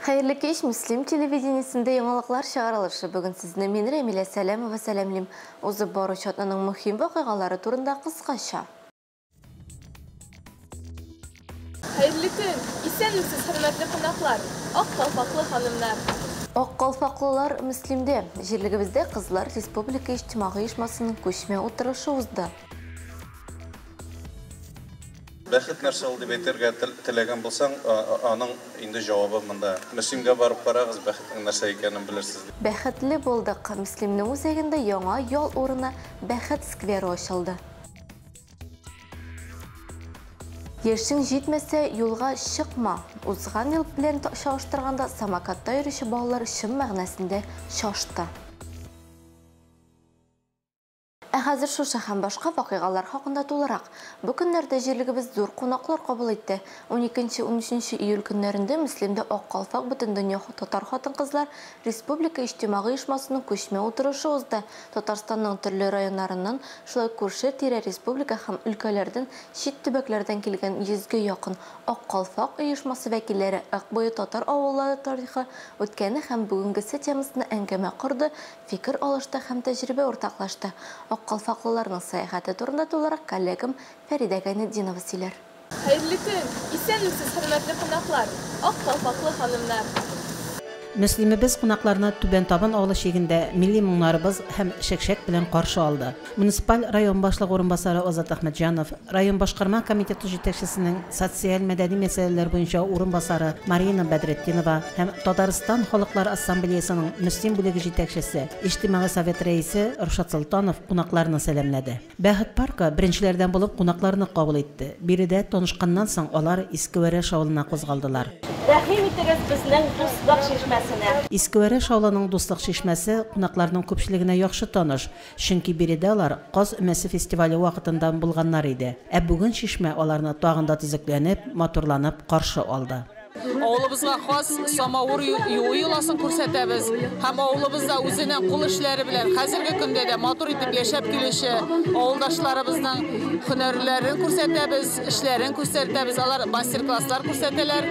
Хәерле кич, Мөслим телевидениесендә яңалыклар чыгарылышы. Бүген сезне мин Рәмилә Сәләмова сәламлим. Узып баручы атнаның мөһим вакыйгалары турында кыскача. Хәерле көн! Исәнмесез, хөрмәтле кунаклар, ак калфаклы ханымнар! Ак калфаклылар Мөслимдә. Җирлегебездә Кызлар республика иҗтимагый оешмасының күчмә утырышы узды. Бәхет нәрсә ул дип әйтергә теләгән булсаң, аның инде җавабы монда. Мөслимгә барып карагыз, бәхетнең нәрсә икәнен белерсез. Бәхетле булдык! Мөслимнең үзәгендә яңа ял урыны Бәхет скверы ачылды. Яшең җитмәсә, юлга чыкма! Узган ел белән чагыштырганда, самокатта йөрүче балалар чын мәгънәсендә шашты. Ә хәзер шушы һәм башка вакыйгалар хакында тулырак. Бу көннәрдә җирлегебез зур кунаклар кабул итте. 12-13 июль көннәрендә Мөслимдә Ак калфак Бөтендөнья татар хатын-кызлар республика иҗтимагый оешмасының күчмә утырышы узды. Татарстанның төрле районнарыннан, шулай күрше тирә республика һәм өлкәләрдән, чит төбәкләрдән килгән йөзгә якын Ак калфак оешмасы вәкилләре Ык буе татар авыллары тарихы, үткәне һәм бүгенгесе темасына әңгәмә корды, фикер алышты һәм тәҗрибә уртаклашты. Ак калфаклыларның сәяхәте турында тулырак коллегам Фәридә Гайнетдинова сөйләр. Хәерле көн! Исәнмесез, хөрмәтле кунаклар, ак калфаклы ханымнар! Мөслимебез кунакларны Түбән Табын авылы чигендә милли моңнарыбыз һәм чәкчәк белән каршы алды. Муниципаль район башлыгы урынбасары Азат Әхмәтҗанов, район башкарма комитеты җитәкчесенең социаль-мәдәни мәсьәләләр буенча урынбасары Марина Бәдретдинова һәм Татарстан Халыклар Ассамблеясының Мөслим бүлеге җитәкчесе, Иҗтимагый совет рәисе Рушат Солтанов кунакларны сәламләде. Бәхет паркы беренчеләрдән булып кунакларны кабул итте. Биредә танышканнан соң алар Иске Вәрәш авылына кузгалдылар. Рәхим итегез безнең Дуслык чишмәсенә. Иске Вәрәш авылының Дуслык чишмәсе кунакларның күпчелегенә яхшы таныш, чөнки биредә алар Каз өмәсе фестивале вакытында булганнар иде. Ә бүген чишмә аларны тагын да төзекләнеп, матурланып каршы алды. Авылыбызга хас самавыр юу йоласын күрсәтәбез һәм авылыбызда үзенең кул эшләре белән хәзерге көндә дә матур итеп яшәп килүче авылдашларыбызның һөнәрләрен күрсәтәбез, эшләрен күрсәтәбез, алар мастер-класслар күрсәтәләр.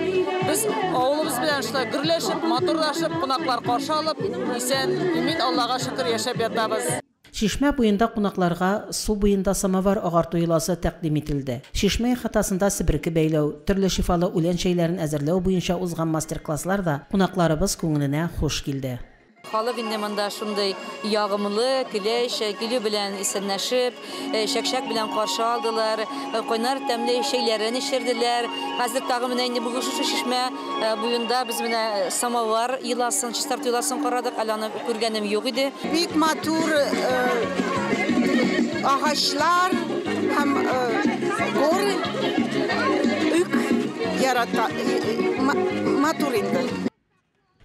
Без авылыбыз белән шулай гөрләшеп, матурлашып, кунаклар каршы алып, исән, имин, Аллага шөкер яшәп ятабыз. Чишмә буенда кунакларга су буенда самовар агарту йоласы тәкъдим ителде. Чишмә ихатасында себерке бәйләү, төрле шифалы үлән чәйләрен әзерләү буенча узган мастер-класслар да кунакларыбыз күңеленә хуш килде. Халык инде монда шундый ягымлы, көләч, килү белән исәнләшеп, чәкчәк белән каршы алдылар, кайнар тәмле чәйләрен эчерделәр. Хәзер тагы менә инде бүген шушы чишмә буенда без менә самовар йоласын, чистарту йоласын карадык, әле аны күргәнем юк иде. Бик матур агачлар һәм горы үк ярата, матур инде.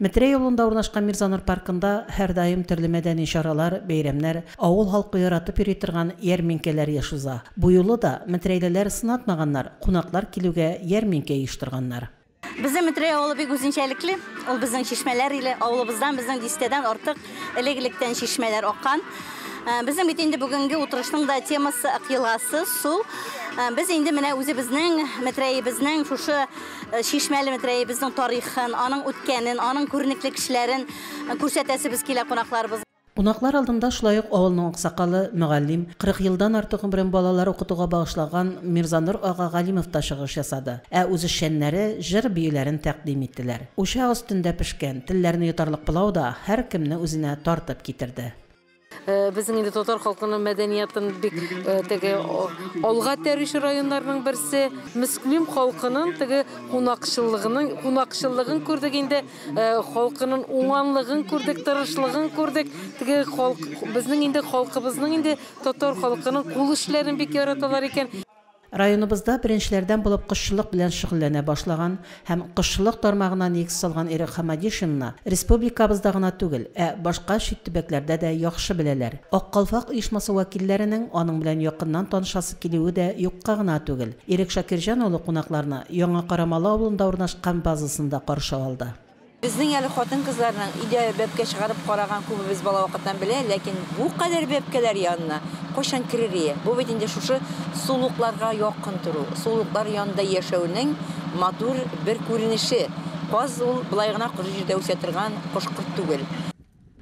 Метрәй авылында урнашкан Мирзанур паркында һәрдаим төрле мәдәни чаралар, бәйрәмнәр, авыл халкы яратып йөри торган ярминкәләр еш уза. Бу юлы да метрәйлеләр сынатмаганнар, кунаклар килүгә ярминкә оештырганнар. Безнең Метрәй авылы бик үзенчәлекле. Ул безнең чишмәләр иле. Авылыбыздан безнең дистәдән артык элек-электән чишмәләр аккан. Безнең бит инде бүгенге утырышның да темасы Ык елгасы, су. Без инде менә үзебезнең Метрәебезнең шушы чишмәле Метрәебезнең тарихын, аның үткәнен, аның күренекле кешеләрен күрсәтәсебез килә кунакларыбыз. Кунаклар алдында шулай ук авылның аксакалы, мөгаллим, 40 елдан артык гомерен балалар укытуга багышлаган Мирзанур ага Галимов та чыгыш ясады. Ә үзешчәннәре җыр-биюләрен тәкъдим иттеләр. Учак өстендә пешкән, телләрне йотарлык пылау да һәркемне үзенә тартып китерде. Безнең инде татар халкының мәдәниятын бик теге алга этәрүче районнарның берсе. Мөслим халкының теге кунакчыллыгын күрдек инде, халкының уңганлыгын күрдек, тырышлыгын күрдек. Теге халык, безнең инде халкыбызның инде татар халкының кул эшләрен бик яраталар икән. Районыбызда беренчеләрдән булып кошчылык белән шөгыльләнә башлаган һәм кошчылык тармагына нигез салган Ирек Хамадишинны республикабызда гына түгел, ә башка чит төбәкләрдә дә яхшы беләләр. Ак калфак оешмасы вәкилләренең аның белән якыннан танышасы килүе дә юкка гына түгел. Ирек Шакирҗан улы кунакларны Яңа Карамалы авылында урнашкан базасында каршы алды. Безнең әле хатын-кызларның өйдә бәбкә чыгарып караган күбебез бала вакыттан белә, ләкин бу кадәр бәбкәләр янына кайчан керер ие? Бу бит инде шушы сулыкларга якын тору, сулыклар янында яшәүнең матур бер күренеше. Каз ул былай гына коры җирдә үсә торган кош-корт түгел.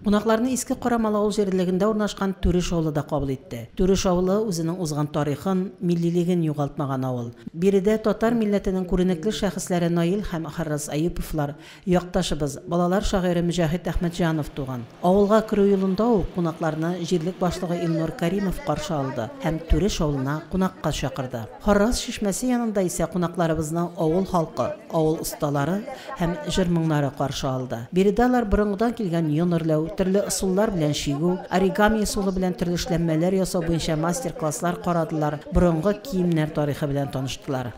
Кунакларны Иске Карамалы авыл җирлегендә урнашкан Түреш авылы да кабул итте. Түреш авылы үзенең узган тарихын, миллилеген югалтмаган авыл. Биредә татар милләтенең күренекле шәхесләре Наил һәм Харрас Әюповлар, якташыбыз, балалар шагыйре Мөҗәһит Әхмәтҗанов туган. Авылга керү юлында ук кунакларны җирлек башлыгы Илнур Каримов каршы алды һәм Түреш авылына кунакка чакырды. Харрас чишмәсе янында исә кунакларыбызны авыл халкы, авыл осталары һәм җыр-моңнары каршы алды. Биредә алар борынгыдан килгән йон эрләү, төрле ысуллар белән чигү, оригами ысулы белән төрле эшләнмәләр ясау буенча мастер-класслар карадылар, борынгы киемнәр тарихы белән таныштылар.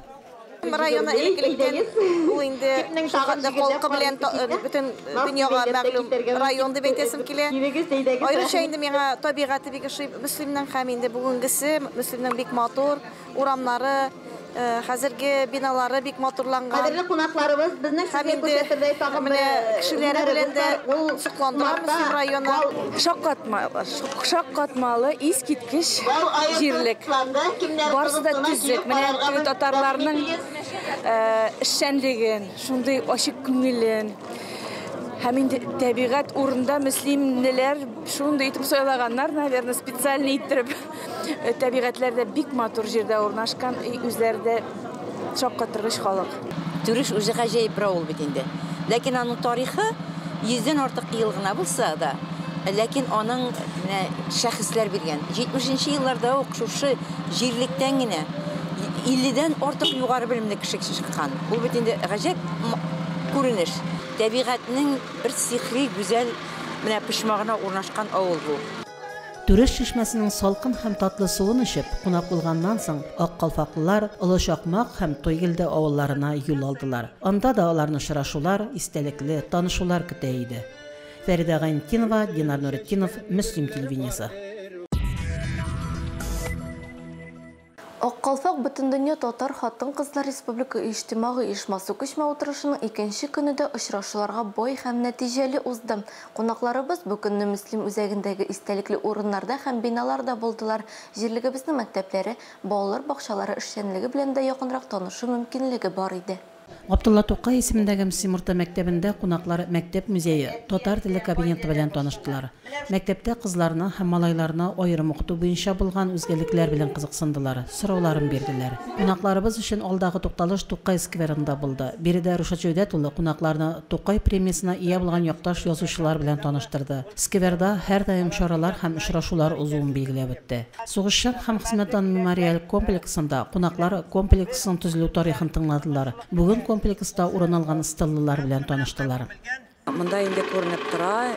Районы элек-электән ул инде шулхәтле халкы белән бөтен дөньяга мәгълүм район дип әйтәсем килә. Аеруча инде миңа табигате бик ошый Мөслимнең һәм инде бүгенгесе Мөслимнең бик матур урамнары, хәзерге биналары бик матурланган. Кадерле кунакларыбыз, безнең сезгә күрсәтердәй тагын бер кешеләре белән дә сокландыра Мөслим районы. Шаккатмалы, искиткеч җирлек. Барысы да төзек. Менә татарларның эшчәнлеген, шундый ачык күңелен һәм инде табигать урында мөслимлеләр шундый итеп сайлаганнар, наверное, специально иттереп. Табигатьләр дә бик матур җирдә урнашкан, үзләре дә шаккатыргыч халык. Түреш үзе гаҗәеп бер авыл бит инде. Ләкин аның тарихы 100дән артык ел гына булса да, ләкин аның менә шәхесләр биргән. 70 елларда ук шушы җирлектән генә 50дән артык югары белемле кеше чыккан. Ул бит инде гаҗәп күренеш. Табигатьнең бер сихри гүзәл менә почмагына урнашкан авыл бу. Түреш чишмәсенең салкын һәм татлы суын эчеп, кунак булганнан соң, Ак калфаклылар Олы Чакмак һәм Тойгелде авылларына юл алдылар. Анда да аларны очрашулар, истәлекле танышулар көтә иде. Фәридә Гайнетдинова, Динар Нуретдинов, Мөслим телевидениесе. Ак калфак Бөтендөнья татар хатын-кызлар республика иҗтимагый оешмасы күчмә утырышының икенче көне дә очрашуларга бай һәм нәтиҗәле узды. Кунакларыбыз бу көнне Мөслим үзәгендәге истәлекле урыннарда һәм биналарда булдылар. Җирлегебезнең мәктәпләре, балалар бакчалары эшчәнлеге белән дә якынрак танышу мөмкинлеге бар иде. Габдулла Тукай исемендәге Мөслим урта мәктәбендә кунаклар мәктәп музее, татар теле кабинеты белән таныштылар. Мәктәптә кызларны һәм малайларны аерым укыту буенча булган үзгәлекләр белән кызыксындылар, сорауларын бирделәр. Кунакларыбыз өчен алдагы тукталыш Тукай скверында булды. Биредә Рушат Җәүдәт улы кунакларны Тукай премиясенә ия булган якташ язучылар белән таныштырды. Скверда һәрдаим чаралар һәм очрашулар узуын билгеләп үтте. Сугышчан һәм хезмәт дан мемориаль комплексында кунаклар комплексның төзелү тарихын тыңладылар. Бүген комплекста урын алган стеллалар белән таныштылар. Монда инде күренеп тора,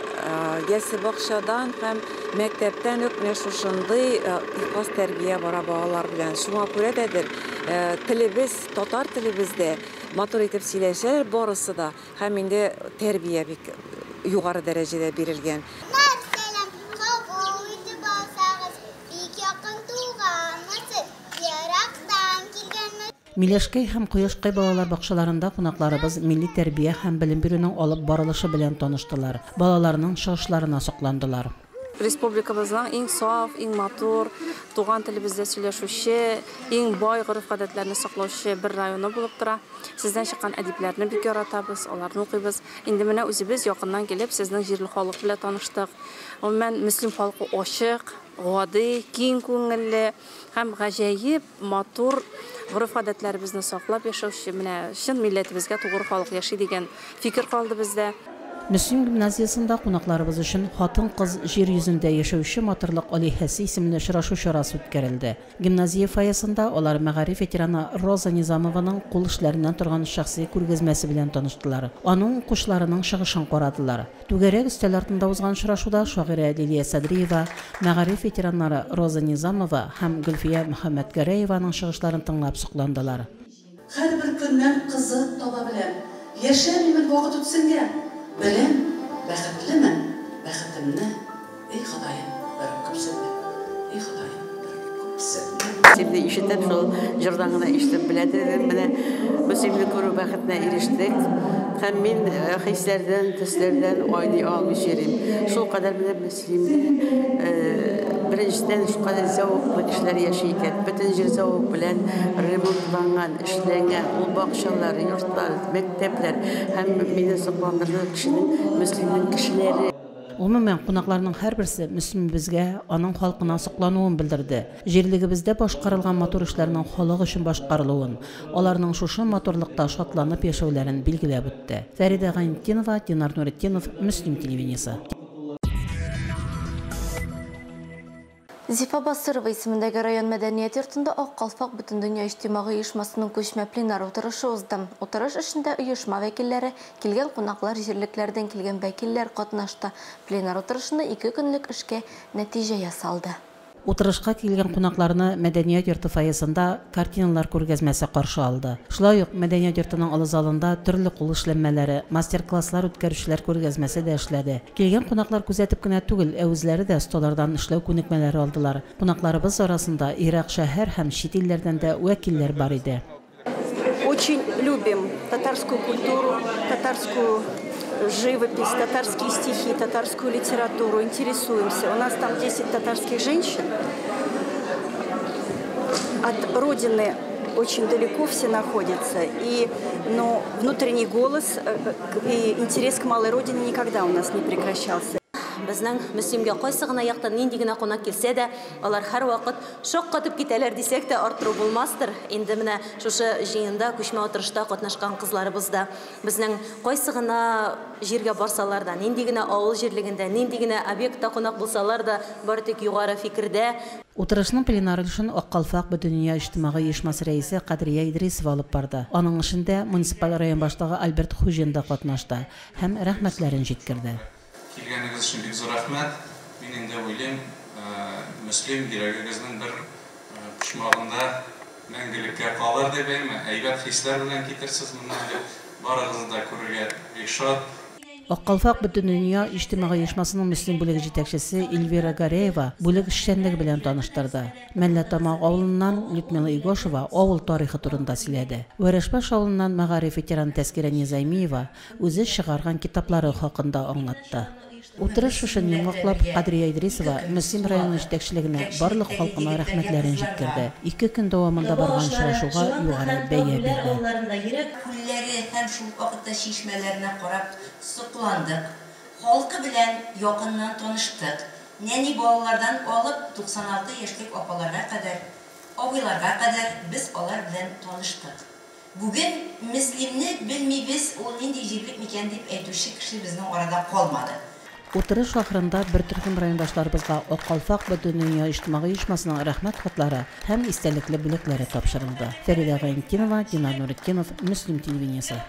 ясе бакчадан һәм мәктәптән үк менә шушындый ихлас тәрбия бара балалар белән. Шуңа күрә дәдер, телебез, татар телебездә матур итеп сөйләшәләр барысы да, һәм инде тәрбия бик югары дәрәҗәдә бирелгән. Сәлам, кабул итеп алсагыз, бик якын туганмысыз, ерактан килгәнме? Миләшкәй һәм Кояшкай балалар бакчаларында кунакларыбыз милли тәрбия һәм белем бирүнең алып барылышы белән таныштылар. Балаларның чыгышларына сокландылар. Республикабызның иң саф, иң матур, туган телебездә сөйләшүче, иң бай гореф-гадәтләрне саклаучы бер районы булып тора. Сездән чыккан әдипләрне бик яратабыз, аларны укыйбыз. Инде менә үзебез якыннан килеп, сезнең җирле халык белән таныштык. Гомумән, Мөслим халкы ачык, гади, киң күңелле һәм гаҗәеп матур гореф-гадәтләребезне саклап яшәүче, менә чын милләтебезгә тугры халык яши дигән фикер калды бездә. Мөслим гимназиясендә кунакларыбыз өчен хатын-кыз җир йөзендә яшәүче матурлык алиһәсе исемле очрашу чарасы үткәрелде. Гимназия фойесында алар мәгариф ветераны Роза Низамованың кул эшләреннән торган шәхси күргәзмәсе белән таныштылар. Аның укучыларының чыгышын карадылар. Түгәрәк өстәл артында узган очрашуда шагыйрә Лилия Садриева, мәгариф ветераннары Роза Низамова һәм Гөлфия Мөхәммәтгәрәеваның чыгышларын тыңлап сокландылар. Һәрбер көннән кызык таба беләм. Яшәмимен вакыт үтсенгә. Белем, бәхетлемен, бәхетемне, эй Ходаем, бер күпсенмә, эй Ходаем, бер күпсенмә. Мөслимне ишетеп, шул җырдан гына ишетеп белә идем. Менә Мөслимне күрү бәхетенә ирештек. Һәм мин хисләрдән, төсләрдән айный алмый йөрим. Шул кадәр менә Мөслимдә беренчедән шулкадәр зәвыклы кешеләр яши икән. Бөтен җир зәвык белән ремонтланган, эшләнгән. Ул бакчалар, йортлар, мәктәпләр. Һәм мине сокландырды кешенең, Мөслимнең кешеләре. Гомумән, кунакларның һәрберсе Мөслимебезгә, аның халкына соклануын белдерде. Җирлегебездә башкарылган матур эшләрнең халык өчен башкарылуын, аларның шушы матурлыкта шатланып яшәүләрен билгеләп үтте. Фәридә Гайнетдинова, Динар Нуретдинов, Мөслим телевидениесе. Зифа Басырова исемендәге район мәдәният йортында Ак калфак Бөтендөнья иҗтимагый оешмасының күчмә пленар утырышы узды. Утырыш эшендә оешма вәкилләре, килгән кунаклар, җирлекләрдән килгән вәкилләр катнашты. Пленар утырышында 2 көнлек эшкә нәтиҗә ясалды. Утырышка килгән кунакларны мәдәният йорты фойесында картиналар күргәзмәсе каршы алды. Шулай ук мәдәният йортының олы залында төрле кул эшләнмәләре, мастер-класслар үткәрүчеләр күргәзмәсе дә эшләде. Килгән кунаклар күзәтеп кенә түгел, ә үзләре дә осталардан эшләү күнекмәләре алдылар. Кунакларыбыз арасында ерак шәһәр һәм чит илләрдән дә вәкилләр бар иде. Очень любим татарскую культуру, татарскую живопись, татарские стихи, татарскую литературу, интересуемся. У нас там 10 татарских женщин. От родины очень далеко все находятся, но внутренний голос и интерес к малой родине никогда у нас не прекращался. Безнең Мөслимгә кайсы гына яктан нинди генә кунак килсә дә, алар һәрвакыт шаккатып китәләр дисәк тә арттыру булмастыр. Инде менә шушы җыенда, күчмә утырышта катнашкан кызларыбыз да безнең кайсы гына җиргә барсалар да, нинди генә авыл җирлегендә, нинди генә объектта кунак булсалар да, бары тик югары фикердә. Утырышның пленар өлешен Ак калфак Бөтендөнья иҗтимагый оешмасы рәисе Кадрия Идрисова алып барды. Аның эшендә муниципаль район башлыгы Альберт Хуҗин да катнашты һәм рәхмәтләрен җиткерде. Килгәнегез өчен бик зур рәхмәт. Мин инде уйлыйм, Мөслим йөрәгегезнең бер почмагында мәңгелеккә калыр дип әйме, әйбәт хисләр белән китерсез моннан дип, барыгызны да күрергә бик шат. Ак калфак Бөтендөнья иҗтимагый оешмасының Мөслим бүлеге җитәкчесе Эльвира Гареева бүлек эшчәнлеге белән таныштырды. Мәлләтамак авылыннан Людмила Игошева авыл тарихы турында сөйләде. Вәрәшбаш авылыннан мәгариф ветераны Тәскирә Низамиева үзе чыгарган китаплары хакында аңлатты. Утырыш эшен йомгаклап, Кадрия Идрисова Мөслим районы җитәкчелегенә барлык халкына рәхмәтләрен җиткерде. 2 көн дәвамында барган очрашуга югары бәя бирде. Күлләре һәм шул вакытта чишмәләренә карап сокландык. Халкы белән якыннан таныштык. Нәни балалардан алып 96 яшьлек апаларга кадәр, абыйларга кадәр без алар белән таныштык. Бүген Мөслимне белмибез, ул нинди җирлек микән дип әйтүче кеше безнең арада калмады. Утырыш ахырында бер төркем райондашларыбызга Ак калфак Бөтендөнья иҗтимагый оешмасының рәхмәт хатлары һәм истәлекле бүләкләре тапшырылды. Фәридә Гайнетдинова, Динар Нуретдинов, Мөслим телевидениесе.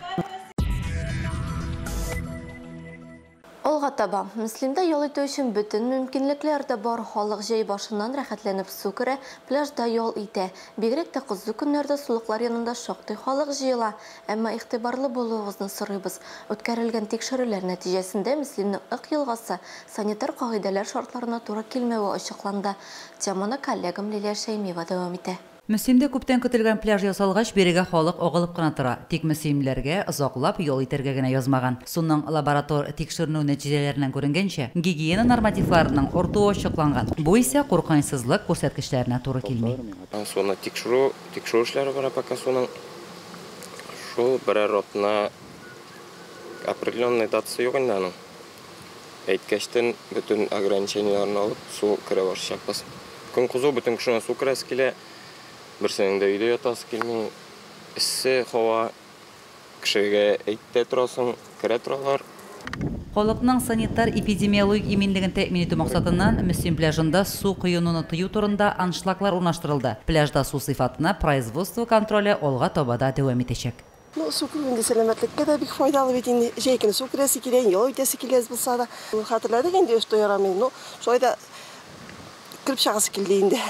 Алга таба, Мөслимдә ял итү өчен бөтен мөмкинлекләр дә бар. Халык җәй башыннан рәхәтләнеп су керә, пляжда ял итә. Бигрәк тә кызу көннәрдә сулыклар янында шактый халык җыела. Әмма игътибарлы булуыгызны сорыйбыз. Үткәрелгән тикшерүләр нәтиҗәсендә Мөслимнең Ык елгасы санитар кагыйдәләр шартларына туры килмәве ачыкланды. Теманы коллегам Лилия Шәймиева дәвам итә. Мөслимдә күптән көтелгән пляж ясалгач, бирегә халык агылып кына тора. Тик мөслимләргә озаклап ял итәргә генә язмаган. Суның лаборатор тикшеренү нәтиҗәләреннән күренгәнчә, гигиена нормативларының артуы ачыкланган. Бу исә куркынычсызлык күрсәткечләренә туры килми. Суны тикшерү эшләре бара пока суның. Шул берәр атна определенный датасы юк инде аның. Әйткәчтен бөтен ограничениеләрне алып су керә башлаячакбыз. Көн кызу, бөтен кешенең су керәсе килә. Берсенең дә өйдә ятасы килми. Эссе һава, кешегә әйтә торасың, керә торалар. Халыкның санитар-эпидемиологик иминлеген тәэмин итү максатыннан Мөслим пляжында су коенуны тыю турында аншлаглар урнаштырылды. Пляжда су сыйфатына производство контроле алга таба да дәвам итәчәк. Су керү инде сәламәтлеккә дә бик файдалы бит инде. Җәй көне су керәсе килә, ял итәсе килә булса да. Хәтерләдек инде, что ярамый. Шулай да кереп чыгасы килде инде.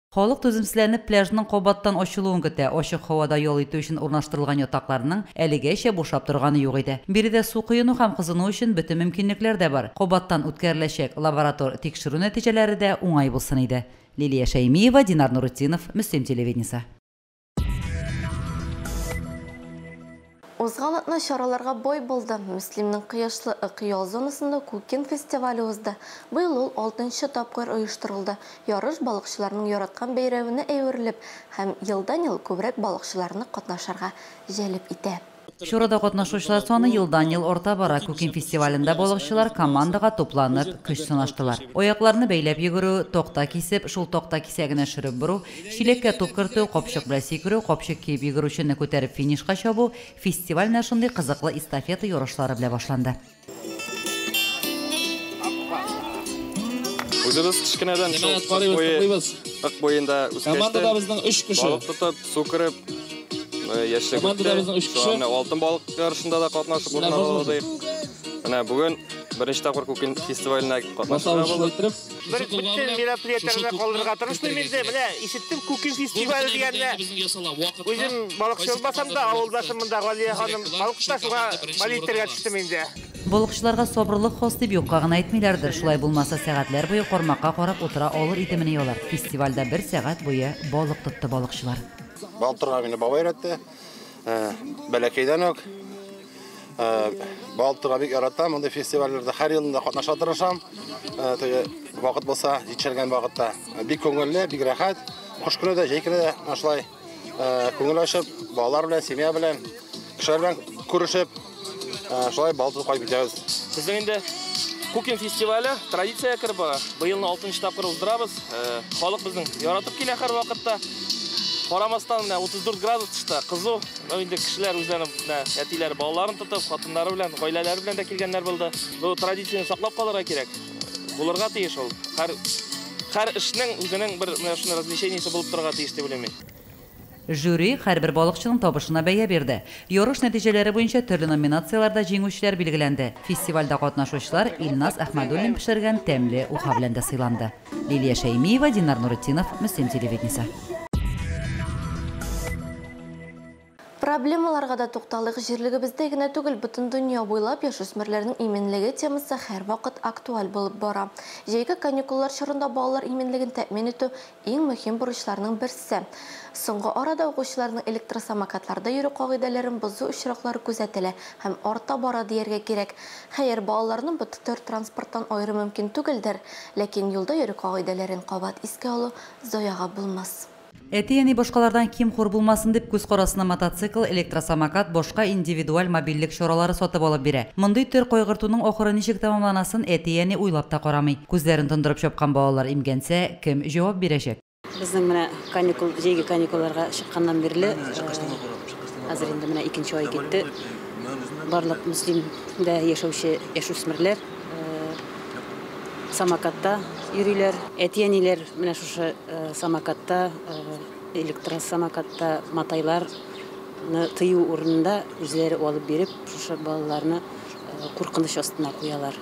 Халык түземсезләнеп пляжның кабаттан ачылуын көтә. Ачык һавада ял итү өчен урнаштырылган ятакларның әлегәчә бушап торганы юк иде. Биредә су коену һәм кызыну өчен бөтен мөмкинлекләр дә бар. Кабаттан үткәреләчәк лаборатор тикшерү нәтиҗәләре дә уңай булсын иде. Лилия Шәймиева, Динар Нуретдинов, Мөслим телевидениесе. Узган атна чараларга бай булды. Мөслимнең кояшлы Ык ял зонасында Кукин фестивале узды. Быел ул алтынчы тапкыр оештырылды. Ярыш балыкчыларның яраткан бәйрәменә әверелеп һәм елдан-ел күбрәк балыкчыларны катнашырга җәлеп итә. Чарада катнашучылар саны елдан-ел арта бара. Кукин фестивалендә балыкчылар командага тупланып көч сынаштылар. Аякларны бәйләп йөгерү, такта кисеп, шул такта кисәгенә шөреп бору, чиләккә туп кертү, капчык белән сикерү, капчык киеп йөгерүчене күтәреп финишка чабу, фестиваль менә шундый кызыклы эстафета ярышлары белән башланды. Үзебез кечкенәдән шул Ык буе, Ык буенда үскәч тә, балык тотып, су кереп, яшьлек үтте. Шуңа менә алтын балык ярышында да катнашып урыннар алдык. Менә бүген беренче тапкыр Кукин фестиваленә катнашырга булдык. Бер бөтен мероприятиеләрне калдырырга тырышмыйм инде. Менә ишеттем Кукин фестивале дигәнне. Үзем балыкчы булмасам да, авылдашым монда Галия ханым балык тота, шуңа балык итәргә төштем инде. Балыкчыларга сабырлык хас дип юкка гына әйтмиләрдер. Шулай булмаса, сәгатьләр буе кармакка карап утыра алыр идемени алар. Фестивальдә бер сәгать буе балык тотты балыкчылар. Балык тотарга мине бабай өйрәтте. Бәләкәйдән үк. Балык тотарга бик яратам. Мондый фестивальләрдә һәр елында катнаша тырышам. Теге вакыт булса, җитешергән вакытта. Бик күңелле, бик рәхәт. Кыш көне дә, җәй көне дә менә шулай күңел ачып, балалар белән, семья белән, кешеләр белән күрешеп, шулай балык тотып кайтып китәбез. Безнең инде Кукин фестивале традициягә кереп бара. Быелны алтынчы тапкыр уздырабыз. Халык безнең яратып килә һәр вакытта. Карамастан, менә 34 градус тышта, кызу. Но инде кешеләр үзләренең менә әтиләре балаларын тотып, хатыннары белән, гаиләләре белән дә килгәннәр булды. Бу традицияне саклап калырга кирәк. Булырга тиеш ул. Һәр эшнең үзенең бер менә шундый развлечениесе булып торырга тиеш дип уйлыйм мин. Жюри һәрбер балыкчының табышына бәя бирде. Ярыш нәтиҗәләре буенча төрле номинацияләрдә җиңүчеләр билгеләнде. Фестивальдә катнашучылар Илназ Әхмәдуллин пешергән тәмле уха белән дә сыйланды. Лилия Шәймиева, Динар Нуретдинов, Мөслим телевидениесе. Проблемаларга да тукталык. Җирлегебездә генә түгел, бөтен дөнья буйлап яшүсмерләрнең иминлеге темасы һәрвакыт актуаль булып бара. Җәйге каникуллар чорында балалар иминлеген тәэмин итү иң мөһим бурычларның берсе. Соңгы арада укучыларның электросамокатларда йөрү кагыйдәләрен бозу очраклары күзәтелә һәм арта бара дияргә кирәк. Хәер, балаларны бу төр транспорттан аеру мөмкин түгелдер, ләкин юлда йөрү кагыйдәләрен кабат искә алу заяга булмас. Әти-әни башкалардан ким-хур булмасын дип күз карасына мотоцикл, электросамокат, башка индивидуаль мобильлек чаралары сатып алып бирә. Мондый төр кайгыртуның ахыры ничек тәмамланасын әти-әни уйлап та карамый. Күзләрен тондырып чапкан балалар имгәнсә, кем җавап бирәчәк? Безнең менә каникул, җәйге каникулларга чыкканнан бирле, хәзер инде менә икенче ай китте. Барлык Мөслимдә яшәүче яшүсмерләр самокатта йөриләр. Әти-әниләр менә шушы самокатта, электросамокатта матайларны тыю урынында үзләре алып биреп, шушы балаларны куркыныч астына куялар.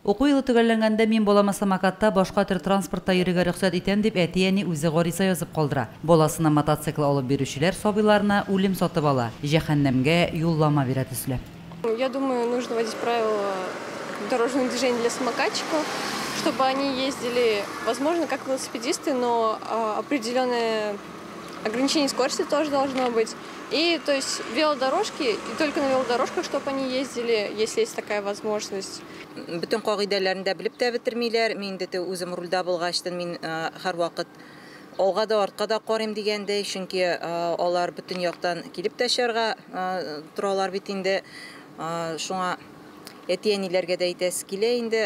Уку елы төгәлләнгәндә мин балама самокатта башка төр транспортта йөрергә рөхсәт итәм дип әти-әни үзе гариза язып калдыра. Баласына мотоцикл алып бирүчеләр сабыйларына үлем сатып ала, җәһәннәмгә юллама бирә төсле. Я думаю, нужно вводить правила дорожного движения для самокатчиков, чтобы они ездили, возможно, как велосипедисты, но определенное ограничение скорости тоже должно быть. И то есть велодорожки, и только на велодорожках, чтобы они ездили, если есть такая возможность. Бөтен кагыйдәләрен дә белеп тә бетермиләр. Мин инде үзем рульдә булгачтын, мин һәрвакыт алга да, артка да карыйм дигәндәй, чөнки алар бөтен яктан килеп тә чыгарга торалар бит инде. Шуңа әти-әниләргә дә әйтәсе килә инде.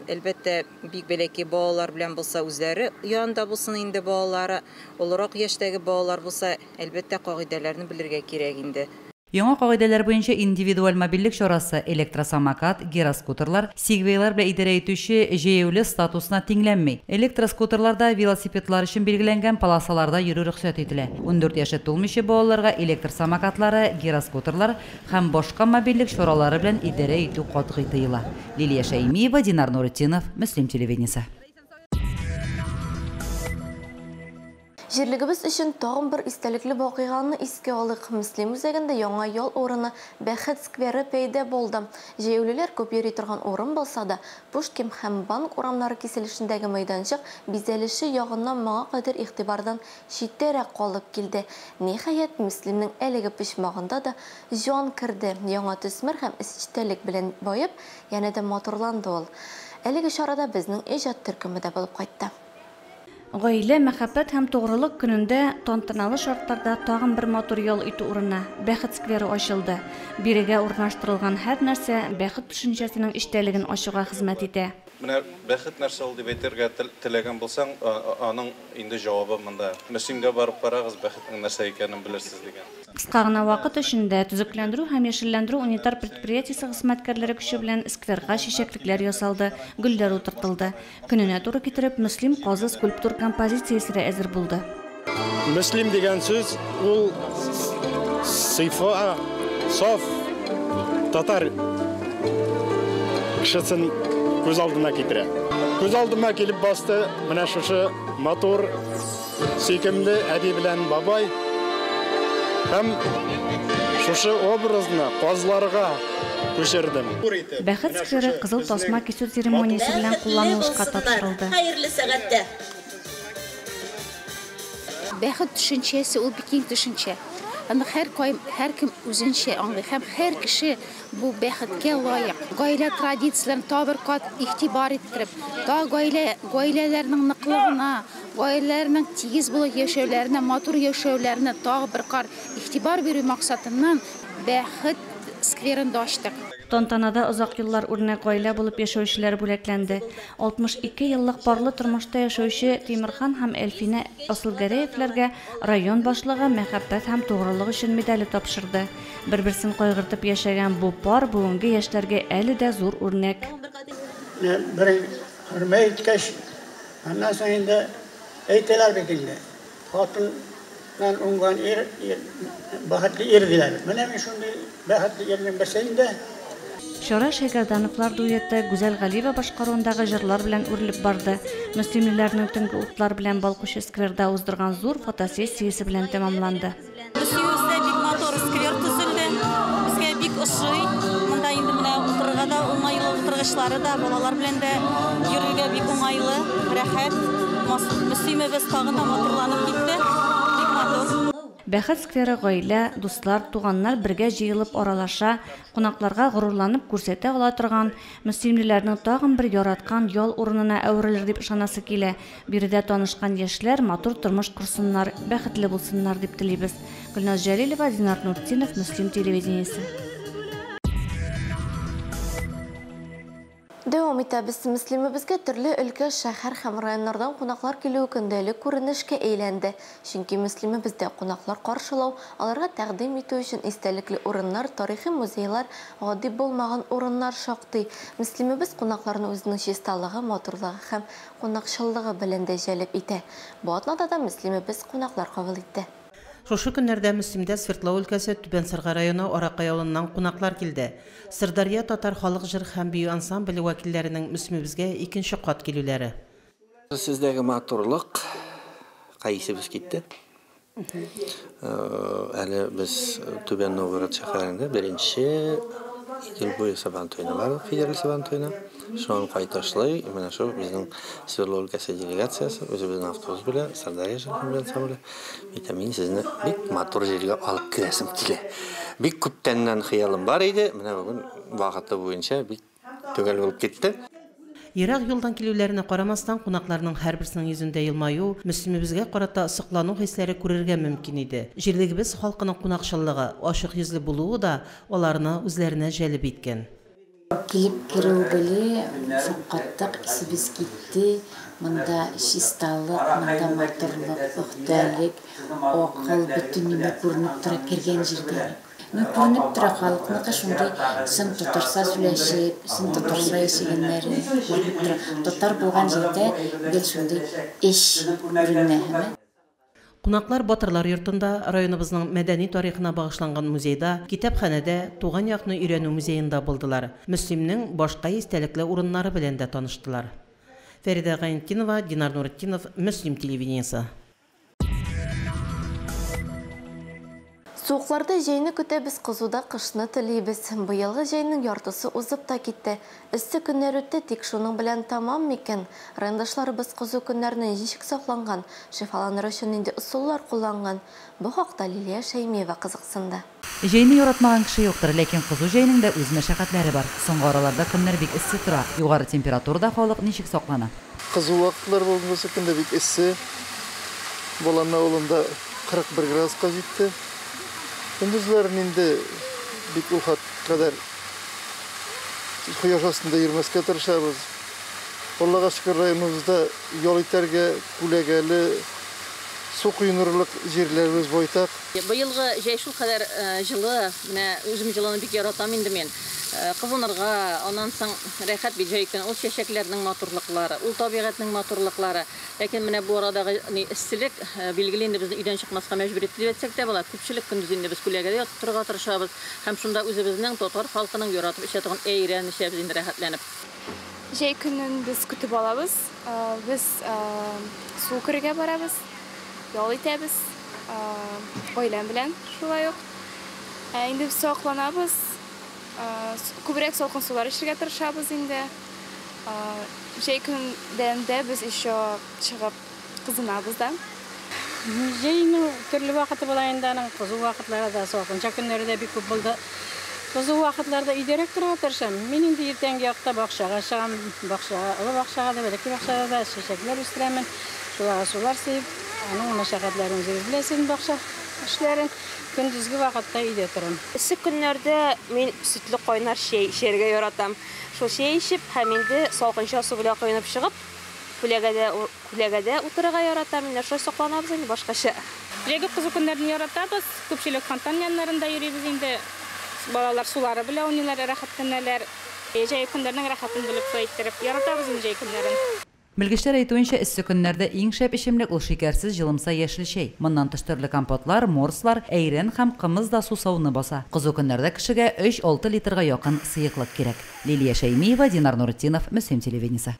Әлбәттә, бик бәләкәй балалар белән булса, үзләре янында булсын инде балалары. Олырак яшьтәге балалар булса, әлбәттә, кагыйдәләрне белергә кирәк инде. Яңа кагыйдәләр буенча индивидуаль мобильлек чарасы электроsamокат, гироскутерлар, сигвейлар белән идарә итүче җәяүле статусына тиңләнми. Электроскутерларда велосипедлар өчен билгеләнгән полосаларда йөрү рөхсәт ителә. 14 яше тулмыйча балаларга электроsamокатлары, гироскутерлар һәм башка мобильлек чаралары белән идарә итү катгый тыела. Лилия Шәймиева, Динар Нуретдинов, Мөслим телевидениесе. Җирлегебез өчен тагын бер истәлекле вакыйганы искә алыйк. Мөслим үзәгендә яңа ял урыны Бәхет скверы пәйда булды. Җәяүлеләр күп йөри торган урын булса да, Пушкин һәм Банк урамнары киселешендәге мәйданчык бизәлеше ягыннан моңа кадәр игътибардан читтәрәк калып килде. Ниһаять, Мөслимнең әлеге почмагында да җан керде, яңа төсмер һәм эчтәлек белән баеп, янә дә матурланды ул. Әлеге чарада безнең иҗат төркеме дә булып кайтты. Гаилә, мәхәббәт һәм тугрылык көнендә тантаналы шартларда тагын бер матур ял итү урыны, Бәхет скверы ачылды. Бирегә урнаштырылган һәр нәрсә бәхет төшенчәсенең эчтәлеген ачуга хезмәт итә. Менә бәхет нәрсә ул дип әйтергә теләгән булсаң, аның инде җавабы монда. Мөслимгә барып карагыз, бәхетнең нәрсә икәнен белерсез дигән. Кыска гына вакыт эчендә төзекләндерү һәм яшелләндерү унитар предприятиесе хезмәткәрләре көче белән скверга чәчәклекләр ясалды, гөлләр утыртылды. Көненә туры китереп, Мөслим казы скульптур композициясе дә әзер булды. Мөслим дигән сүз ул сыйфа, саф татар кешесен күз алдына китерә. Күз алдыма килеп басты менә шушы матур, сөйкемле әби белән бабай. Һәм шушы образны казларга күчердем. Бәхет скверы кызыл тасма кисү церемониясе белән кулланылышка тапшырылды. Хәерле сәгатьтә. Бәхет төшенчәсе ул бик киң төшенчә. Аны һәркем үзенчә аңлый һәм һәр кеше бу бәхеткә лаек. Гаилә традицияләрен тагы бер кат игътибар иттереп, тагы гаиләләрнең ныклыгына, гаиләләрнең тигез булып яшәүләренә, матур яшәүләренә тагы бер кат игътибар бирү максатыннан Бәхет скверын да ачтык. Тантанада озак еллар үрнәк гаилә булып яшәүчеләр бүләкләнде. 62 еллык парлы тормышта яшәүче Тимерхан һәм Әлфинә Асылгәрәевләргә район башлыгы Мәхәббәт һәм тугрылык өчен медале тапшырды. Бер-берсен кайгыртып яшәгән бу пар бүгенге яшьләргә әле дә зур үрнәк. Бер хөрмәт иткәч, аннан соң инде әйтәләр бит инде, хатыннан уңган ир, бәхетле ир диләр. Менә мин шундый бәхетле ирнең берсе инде. Чара Шәйгәрдановлар дуэты Гүзәл Галиева башкаруындагы җырлар белән үрелеп барды. Мөслимлеләрнең төнге утлар белән балкучы скверда уздырган зур фотосессиясе белән тәмамланды. Мөслимебездә бик матур сквер төзелде. Безгә бик ошый. Монда инде менә утырырга да уңайлы, утыргычлары да, балалар белән дә йөрергә бик уңайлы, рәхәт. Мөслимебез тагын да матурланып китте. Бик матур. Бәхет скверы гаилә, дуслар, туганнар бергә җыелып аралаша, кунакларга горурланып күрсәтә ала торган, мөслимлеләрнең тагын бер яраткан ял урынына әверелер дип ышанасы килә. Биредә танышкан яшьләр матур тормыш корсыннар, бәхетле булсыннар дип телибез. Гөлназ Җәлилова, Динар Нуртдинов, Мөслим телевидениесе. Дәвам итәбез. Мөслимебезгә төрле өлкә, шәһәр һәм районнардан кунаклар килүе көндәлек күренешкә әйләнде. Чөнки Мөслимебездә кунаклар каршылау, аларга тәкъдим итү өчен истәлекле урыннар, тарихи музейлар, гади булмаган урыннар шактый. Мөслимебез кунакларны үзенең чисталыгы, матурлыгы һәм кунакчыллыгы белән дә җәлеп итә. Бу атнада да Мөслимебез кунаклар кабул итте. Шушы көннәрдә Мөслимдә Свердлау өлкәсе Түбән Сырга районы Аракай авылыннан кунаклар килде. Сырдарья татар халык җыр һәм бию ансамбле вәкилләренең Мөслимебезгә икенче кат килүләре. Сездәге матурлык кайсыбыз китте? Әле без Түбән Новгород шәһәрендә беренче Идел буе Сабантуена бардык, федераль Сабантуена. Шуннан кайтышлый, менә шул безнең Свердлау өлкәсе делегациясе, үзебезнең автобус белән, Сырдарья җыр һәм бию ансамбле. Әйтәм, мин сезне бик матур җиргә алып керәсем килә. Бик күптәннән хыялым бар иде, менә бүген вакыты буенча бик төгәл булып китте. Ерак юлдан килүләренә карамастан, кунакларның һәрберсенең йөзендә елмаю, Мөслимебезгә карата соклану хисләре күрергә мөмкин иде. Җирлегебез халкының кунакчыллыгы, ачык йөзле булуы да аларны үзләренә җәлеп иткән. Килеп керү беле шаккаттык, исебез китте. Монда чисталык, монда матурлык, пөхтәлек, акыл, бөтен нәмә күренеп тора кергән җирдән. Ну, күренеп тора халыкныкы шундый чын татарча сөйләшеп, чын татарча яшәгәннәре күренеп тора. Татар булган җирдә гел шундый эш күренә, һәме. Кунаклар Батырлар йортында, районыбызның мәдәни тарихына багышланган музейда, китапханәдә, туган якны өйрәнү музеенда булдылар. Мөслимнең башка истәлекле урыннары белән дә таныштылар. Фәридә Гайнетдинова, Динар Нуретдинов, Мөслим телевидениесе. Суыкларда җәйне көтәбез, кызуда кышны телибез. Быелгы җәйнең яртысы узып та китте. Эссе көннәр үтте, тик шуның белән тәмам микән? Райондашларыбыз кызу көннәрне ничек сакланган, шифаланыр өчен нинди ысуллар кулланган? Бу хакта Лилия Шәймиева кызыксынды. Җәйне яратмаган кеше юктыр, ләкин кызу җәйнең дә үз мәшәкатьләре бар. Соңгы араларда көннәр бик эссе тора. Югары температурада халык ничек саклана? Кызу вакытлар булган көндә бик эссе. Балан авылында 41 градуска җитте. Көндезләрен инде бик ул кадәр кояш астында йөрмәскә тырышабыз. Аллага шөкер, районыбызда ял итәргә күләгәле, су коенырлык җирләребез байтак. Быелгы җәй шулкадәр җылы, менә үзем җылыны бик яратам инде мин. Кызынырга, аннан соң рәхәт бит җәй көне, ул чәчәкләрнең матурлыклары, ул табигатьнең матурлыклары. Ләкин менә бу арадагы эсселек, билгеле инде безне өйдән чыкмаска мәҗбүр итте дип әйтсәк тә була. Күпчелек көндез инде без күләгәдә ятып торырга тырышабыз һәм шунда үзебезнең татар халкының яратып эчә торган әйрән эчәбез инде рәхәтләнеп. Җәй көнен без көтеп алабыз. Без су керергә барабыз, ял итәбез, гаиләм белән шулай ук. Инде без сакланабыз, күбрәк салкын сулар эчәргә тырышабыз инде. Җәй көнендә без еще чыгып кызынабыз да. Җәйнең төрле вакыты була инде, аның кызу вакытлары да, салкынча көннәре дә бик күп булды. Кызу вакытларда өйдәрәк торырга тырышам. Мин инде иртәнге якта бакчага чыгам, бакчага, олы бакчага да, бәләкәй бакчада да чәчәкләр үстерәмен. Шуларга сулар сибеп, аның мәшәкатьләрен үзегез беләсез, бакча эшләрен. Көндезге вакытта өйдә торам. Эссе көннәрдә мин сөтле кайнар чәй эчәргә яратам. Шул чәй эчеп һәм инде салкынча су белән коенып чыгып, күләгәдә утырырга яратам. Инде шулай сакланабыз инде башкача. Җәйге кызу көннәрне яратабыз. Күпчелек фонтан яннарында йөрибез инде. Балалар сулары белән уйныйлар, рәхәтләнәләр. Җәй көннәренең рәхәтен белеп шулай иттереп яратабыз инде җәй көннәрен. Белгечләр әйтүенчә, эссе көннәрдә иң шәп эчемлек ул шикәрсез җылымса яшел чәй. Моннан тыш төрле компотлар, морслар, әйрән һәм кымыз да сусауны баса. Кызу көннәрдә кешегә 3-6 литрга якын сыеклык кирәк. Лилия Шәймиева, Динар Нуретдинов, Мөслим телевидениесе.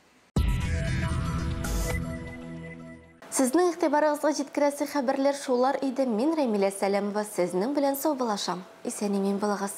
Сезнең игътибарыгызга җиткерәсе хәбәрләр шулар иде. Мин Рәмилә Сәләмова сезнең белән саубуллашам. Исән-имин булыгыз.